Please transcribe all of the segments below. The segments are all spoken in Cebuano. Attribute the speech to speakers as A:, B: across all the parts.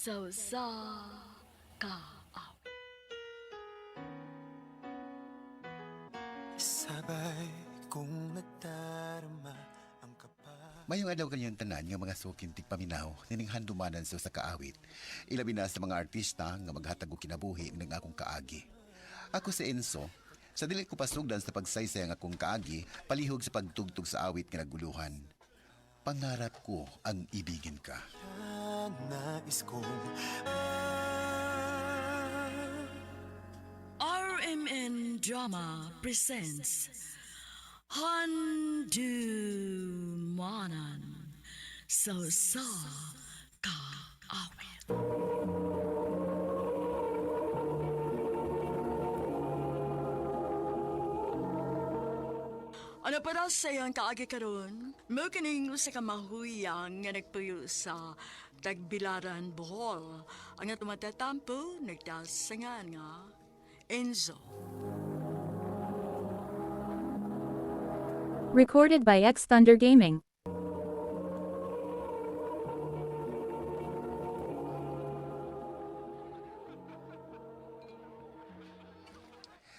A: Sa usa ka awit.
B: Sabay kong nadarama ang kaba.
C: Mayong adlaw kanyang tanan nga mga suking tigpaminaw nining handumanan sa usa ka awit. Ilabi na sa mga artista nga maghatag og kinabuhi ng akong kaagi. Ako si Enzo, sa dili ko pasugdan sa pagsaysay ang akong kaagi, palihog sa pagtugtog sa awit nga naguluhan. Pangarap ko ang ibigin ka.
B: Nais kong
A: RMN Drama presents Handumanan sa usa ka awit. Ano para sa iyang kaagi karon? Mo kining usa ka mahuyang nga nagpuyo sa Tagbilaran, Bohol. Ang atong matatampo nagtasangan nga Enzo.
D: Recorded by X Thunder Gaming.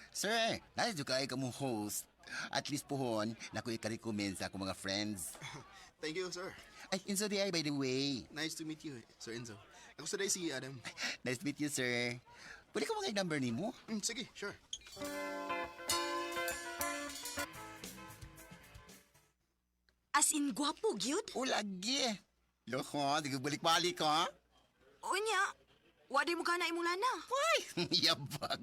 C: Sir, nais kay ka mo host. At least pohon, naku ika-recommend sa akong mga friends.
E: Thank you, sir.
C: Ay, Enzo di ay, by the way.
E: Nice to meet you, Sir Enzo. Ako sa si Adam.
C: Nice to meet you, sir. Pwede ko mga number ni mo?
E: Sige, sure.
F: As in, gwapo, gyud.
C: O, lagi. Loko, di ko balik-balik, ha?
F: Unya, wadi mo gana imong lana.
C: Uy, yabag.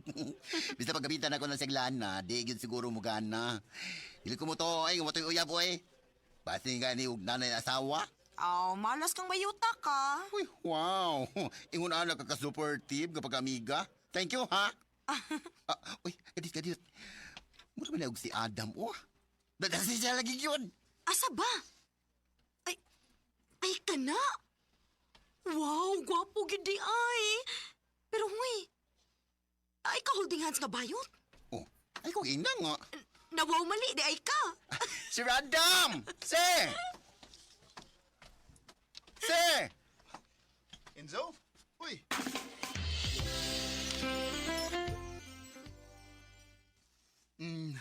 C: Basta pagkapitan ako ng saglana, di gyud siguro mo gana. Dili ko mo to, ay, mo to'y uyab, oy. Basi nga ni og nanay asawa.
F: Aw, malas kang mayuta ka.
C: Uy, wow. Ingon ana ka ka-supportive kapag amiga. Thank you, ha? Ah, uy, kadit, kadit. Mura ba na og si Adam, oh? Dadasi siya lagi yun.
F: Asa ba? Ay, ay kana. Wow, gwapo gyud di ay. Pero huy, ay ka holding hands nga bayot.
C: Oh, ay kung ina nga.
F: Nawaw mali di ay ka.
C: Sir Adam! Sir! Sir!
E: Enzo? Uy!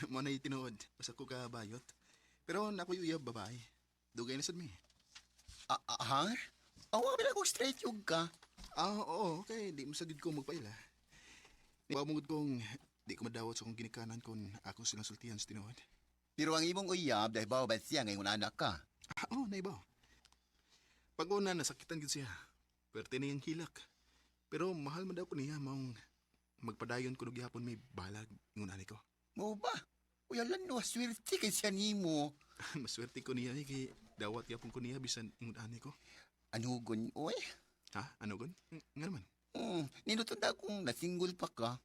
E: Mo na tinuod. Basta ko ka bayot. Pero nakoy uyab babae. Dugay na sad mi.
C: Ah, ah, ha? Oh, wala ko straight yung ka.
E: Ah, oo, okay. Di mo sagid ko magpaila. Di ba mungod kong di ko madawat sa akong ginikanan kung ako silang sultihan sa tinuod.
C: Pero ang imong uyab, dahil bawa ba siya ngayon anak ka?
E: Ah, oo, naibaw. Pag una, nasakitan gid siya. Pwerte niyang hilak. Pero mahal man daw ko niya, maong magpadayon ko gihapon may balag ingon ani ko.
C: Mo ba? Uy, alam no, swerte kay siya nimo.
E: Maswerte ko niya eh, kay dawat gyapon ko niya bisan ingon ani ko.
C: Ano gun, uy?
E: Ha? Ano gon? Nga naman.
C: Niluto na akong nasinggol pa ka.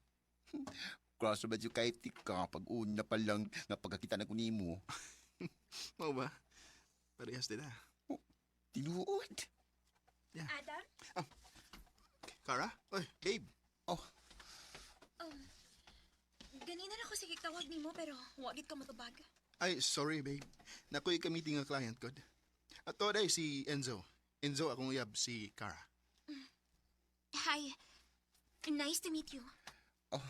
C: Crush ba yung kay ka pag una pa lang nga pagkakita na ko nimo.
E: Mao ba? Parehas nila.
C: Tinuod.
G: Adam?
E: Kara? Oy, babe.
C: Oh,
G: Ganina na ko sige tawag nimo pero wa gid ka motubag.
E: Ay, sorry, babe. Nakoy ka-meeting nga client ko. Ato day si Enzo. Enzo, akong uyab si Kara.
G: Hi. Nice to meet you.
C: Oh,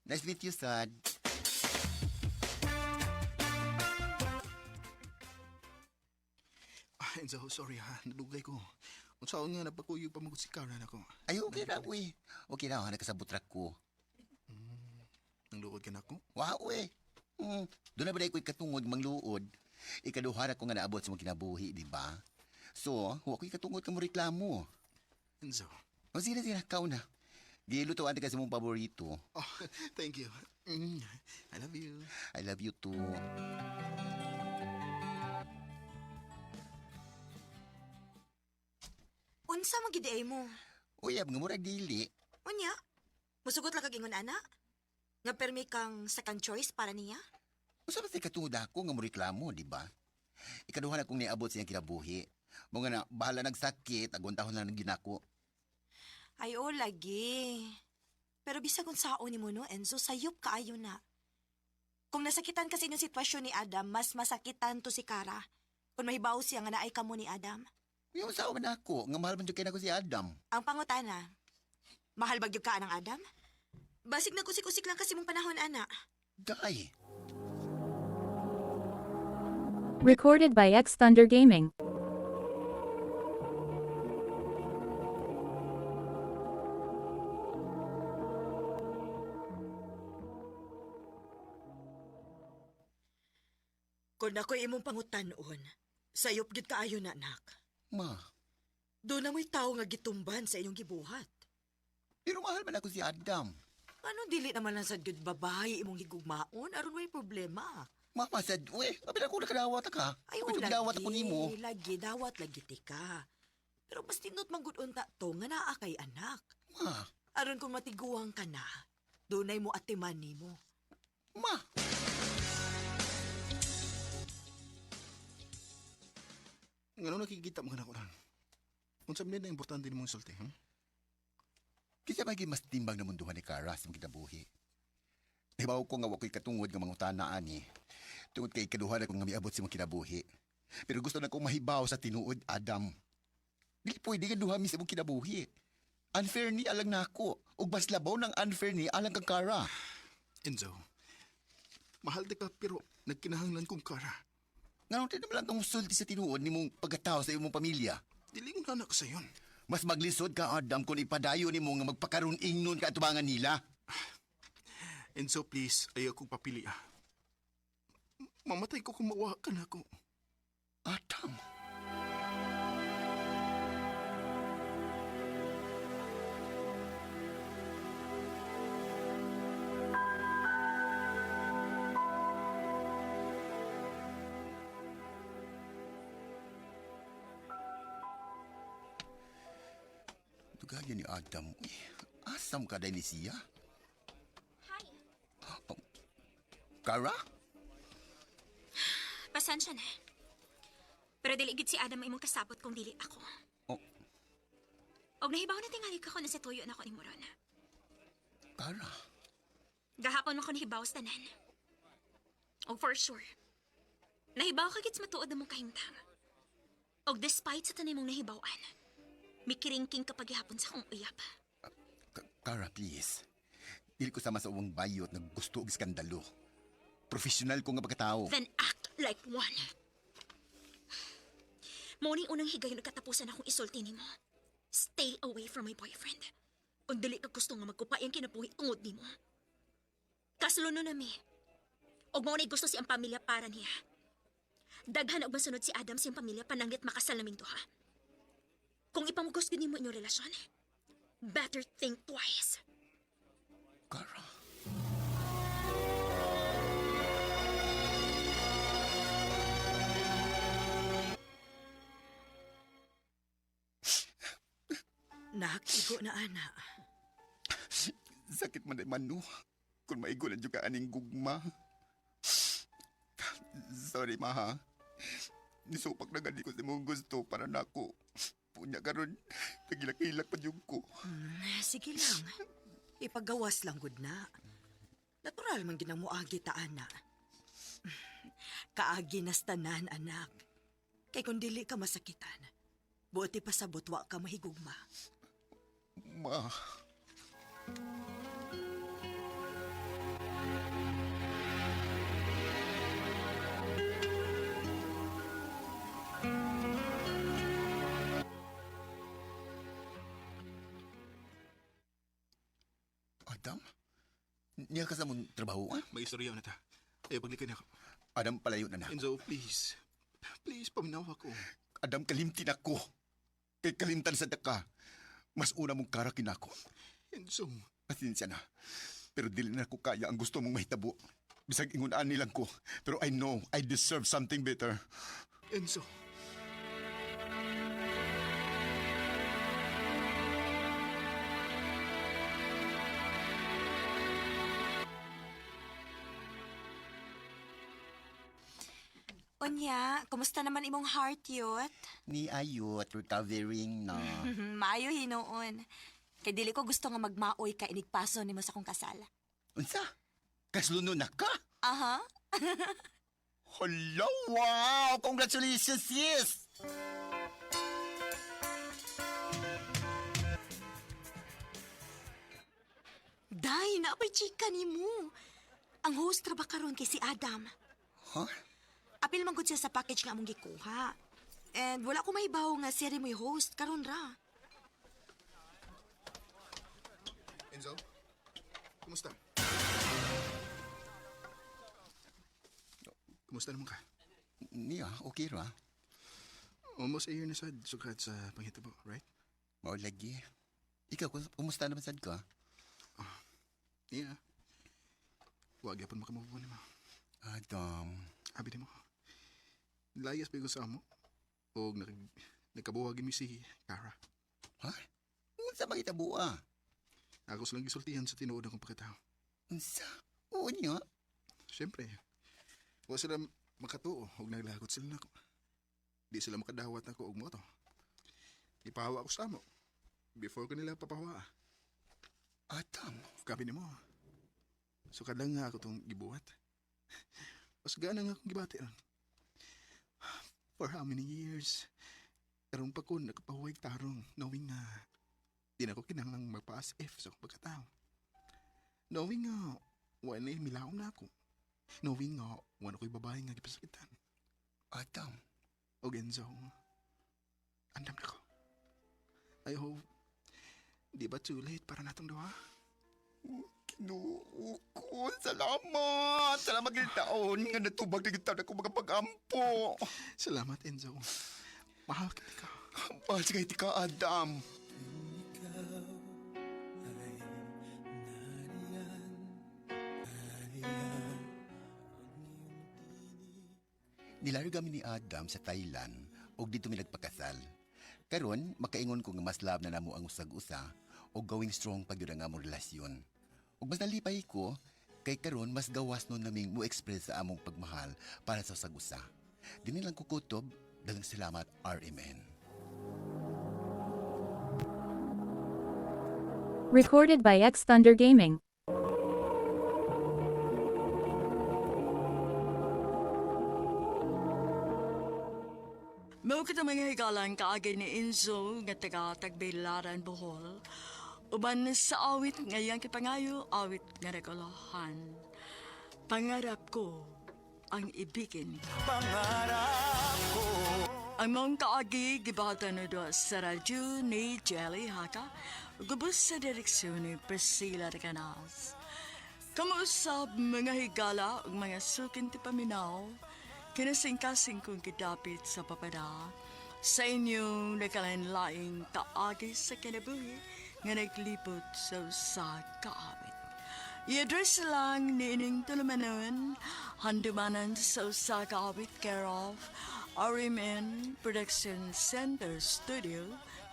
C: nice to meet you, sad.
E: Ah, Enzo, sorry ha. Nadugay ko. Unsaon nga napakuyog pa magud si Kara nako.
C: Ay, okay na, uy. Okay na, nakasabot ra ko.
E: Nang luod ka nako.
C: Wow, eh. Doon na ba ko'y katungod mangluod? Ikaduha ra ko nga naabot sa mga kinabuhi, di ba? So, huwag ko'y katungod ka mo reklamo.
E: Enzo.
C: O sige na, sige na, kau na. Gilutuan ka sa mong paborito.
E: Oh, thank you. I love you.
C: I love you too.
F: Unsa man gid ay mo?
C: Uyab nga murag dili.
F: Unya, musugot lang kag ingon ana. Nga permi kang second choice para niya.
C: Usa ba say katungod ako nga mo reklamo, di ba? Ikaduha na kong niabot sa iyang kinabuhi. Mo nga na, bahala nagsakit, aguntahon na ng ginako.
F: Ay, oh, lagi. Pero bisag unsaon nimo no, Enzo, sayop kaayo na. Kung nasakitan kasi inyong sitwasyon ni Adam, mas masakitan to si Kara. Kung mahibaw siya nga naay kamo ni Adam.
C: Yung usawa man ako, nga mahal man jud kay nako si Adam.
F: Ang pangutana, mahal ba gyud ka ng Adam? Basig nagusik-usik lang kasi mong panahon, ana.
C: Day.
D: Recorded by X Thunder Gaming.
F: Kung ako'y imong pangutanon, sayop gyud kaayo na, anak.
C: Ma,
F: Doon na mo'y tao nga gitumban sa inyong gibuhat.
C: pero mahal man ako si Adam.
F: Ano dili naman lang sad gyud babae imong higugmaon aron way problema.
C: Mama said, uy, abi na ko nakadawat ka.
F: Ay,
C: Abi
F: lagi,
C: dawat ako nimo.
F: lagi, dawat lagi ti ka. Pero mas tinot manggod unta to nga naa kay anak.
C: Ma,
F: Aron kung matiguang ka na, dunay mo atiman nimo.
C: ma.
E: Ngano nakikita mo ka na ko ron? Unsa man na importante nimong sulti,
C: Kinsa may mas timbang na munduhan ni Kara sa imong kinabuhi. Nahibaw ko nga wa ko'y katungod nga mangutana ani. Tungod kay ikaduha na ko nga miabot sa imong kinabuhi. Pero gusto na kong mahibaw sa tinuod, Adam. Dili pwede nga duha mi sa imong kinabuhi. Unfair ni alang nako. Ug mas labaw ng unfair ni alang kang Kara.
E: Enzo, mahal di ka pero nagkinahanglan kong Kara.
C: Nganong di naman lang kang sulti sa tinuod nimong pagkatao sa imong pamilya.
E: Dili ko na sa sayon.
C: Mas maglisod ka, Adam, kung ipadayon nimo nga magpakaroon ingnon ka atubangan nila.
E: Enzo, please, ayaw kong papili ah. Mamatay ko kung mawa ka na ako.
C: Adam. Dugayan ni Adam. Uy, asam ka dahil ni siya?
G: Hi.
C: Oh, Kara?
G: Pasensya na. Pero dili gid si Adam ang imong kasabot kung dili ako.
C: Oh,
G: Og nahibaw na tingali ka ko na sa tuyo na ako ni Moron.
C: Kara.
G: Gahapon man ko nahibaw sa tanan. Og for sure, nahibaw ka gid sa matuod na mong kahimtang. Og despite sa tanay mong nahibawan, mikiringking ka paghihapon sa akong uyab.
C: Kara, please. Dili ko sama sa uwang bayot na gusto og iskandalo. Professional ko nga pagkatao.
G: Then act like one. Mo ni unang higayon katapusan akong isulti nimo. Stay away from my boyfriend. Kung dili ka gusto nga magkupa ang kinabuhi tungod nimo. Kaslo no nami. Og mao ni gusto si ang pamilya para niya. Daghan og masunod si Adam sa iyang pamilya pananglit makasal naming duha. Kung ipamugos gud nimo inyong relasyon, better think twice.
C: Kara.
F: Nak, igo na ana.
C: Sakit man ay mano. Kung maigo na dyan ka aning gugma. Sorry, ma ha. Nisupak na gani ko sa imong gusto para nako. Punya karon, nagilak-ilak pa dyan ko.
F: Sige lang. Ipagawas lang gud na. Natural man ginang muagi ta ana. Kaagi nas tanan anak. Kay kung dili ka masakitan, buoti pasabot wa ka mahigugma.
C: Ma. Adam? Niya ka sa mong trabaho, ah?
E: May istorya na ta. Ayaw paglikan ako.
C: Adam, palayo na na.
E: Enzo, please. Please, paminaw ako.
C: Adam, kalimtin ako. Kay kalimtan sa daka. Mas una mong karakin ako.
E: Enzo,
C: Pasensya na. Pero dili na ko kaya ang gusto mong mahitabo. Bisag ingunaan nilang ko. Pero I know I deserve something better.
E: Enzo.
F: Unya, kumusta naman imong heart yut?
C: Ni ayot, recovering na.
F: Maayo hinuon. Kay dili ko gusto nga magmaoy ka inigpaso nimo sa akong kasal.
C: Unsa? Kasluno na ka?
F: Aha.
C: Hello, wow! Congratulations, sis!
F: Day, naapay chika ni mo. Ang host ra ba karon kay si Adam?
C: Ha?
F: Apil man gud siya sa package nga among gikuha. And wala ko mahibaw nga siya rin mo'y host karon ra.
E: Enzo? Kumusta? Kumusta naman ka?
C: Niya, okay ra.
E: Almost a year na sad sukad sa panghitabo, right?
C: Mao lagi. Ikaw, kumusta naman sad ka?
E: Yeah. Wag yapon makamove on mo.
C: Adam,
E: Abi nimo. Layas pa ko sa amo. Og nagkabuhag mi si Cara.
C: Ha? Unsa ba kita buwa?
E: Ako silang gisultihan sa tinuod akong pagkatao.
C: Unsa? Oo niya.
E: Siyempre, wa sila makatuo og naglagot sila nako. Di sila makadawat nako og moto. Ipahawa ako sa amo. Before ko nila papahawa.
C: Adam,
E: Kabi nimo. Sukad lang nga ako tong gibuhat. Mas gana nga akong gibati ron. For how many years? Karong pa ko nakapahuway tarong knowing nga di na ko kinahanglang magpa-as if sa akong pagkatao. Knowing nga wala na milaom na ako. Knowing nga wala ko'y babae nga gipasakitan.
C: Adam.
E: O Enzo, andam na ko. I hope di ba too late para natong duha?
C: Kinuo ko. Salamat. Salamat gid taon nga natubag na gid taon ako mga pag-ampo.
E: Salamat, Enzo. Mahal kita ka.
C: Mahal sa kahit ka, Adam.
B: Ikaw ay nariyan, nariyan.
C: Nilaro kami ni Adam sa Thailand ug dito mi nagpakasal. Karon makaingon ko nga mas love na namo ang usag-usa ug going strong pag yun ang among relasyon. Ug mas nalipay ko kay karon mas gawas nun naming mo express sa among pagmahal para sa usag-usa. Dini lang kukutob, daghang salamat RMN.
D: Recorded by X Thunder Gaming.
A: Mao kita mga higalan kaagi ni Enzo nga taga Tagbilaran, Bohol. Uban sa awit ngayang kipangayo, awit nga regalahan. Pangarap ko ang ibigin ka.
B: Pangarap ko.
A: Ang mong kaagi gibatan na doon sa radyo ni Jelly Haka, gubos sa direksyon ni Priscilla de Canals. Kamuusap mga higala ug mga sukin ti paminaw, kinasingkasing kong kidapit sa papada, sa inyong nagkalain-laing kaagi sa kinabuhi nga naglipot sa usa kaawit. I-address lang ni ining tulumanon, handumanan sa usa ka awit care of RMN Production Center Studio,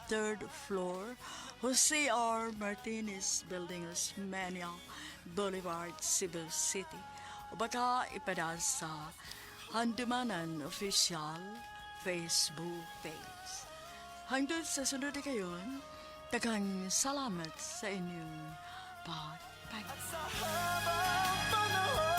A: third floor, Jose R. Martinez Building, Osmeña Boulevard, Cebu City. O baka ipada sa Handumanan Official Facebook page. Hangtod sa sunod na kayon, daghang salamat sa inyong pagpag.
B: Sa habang panahon.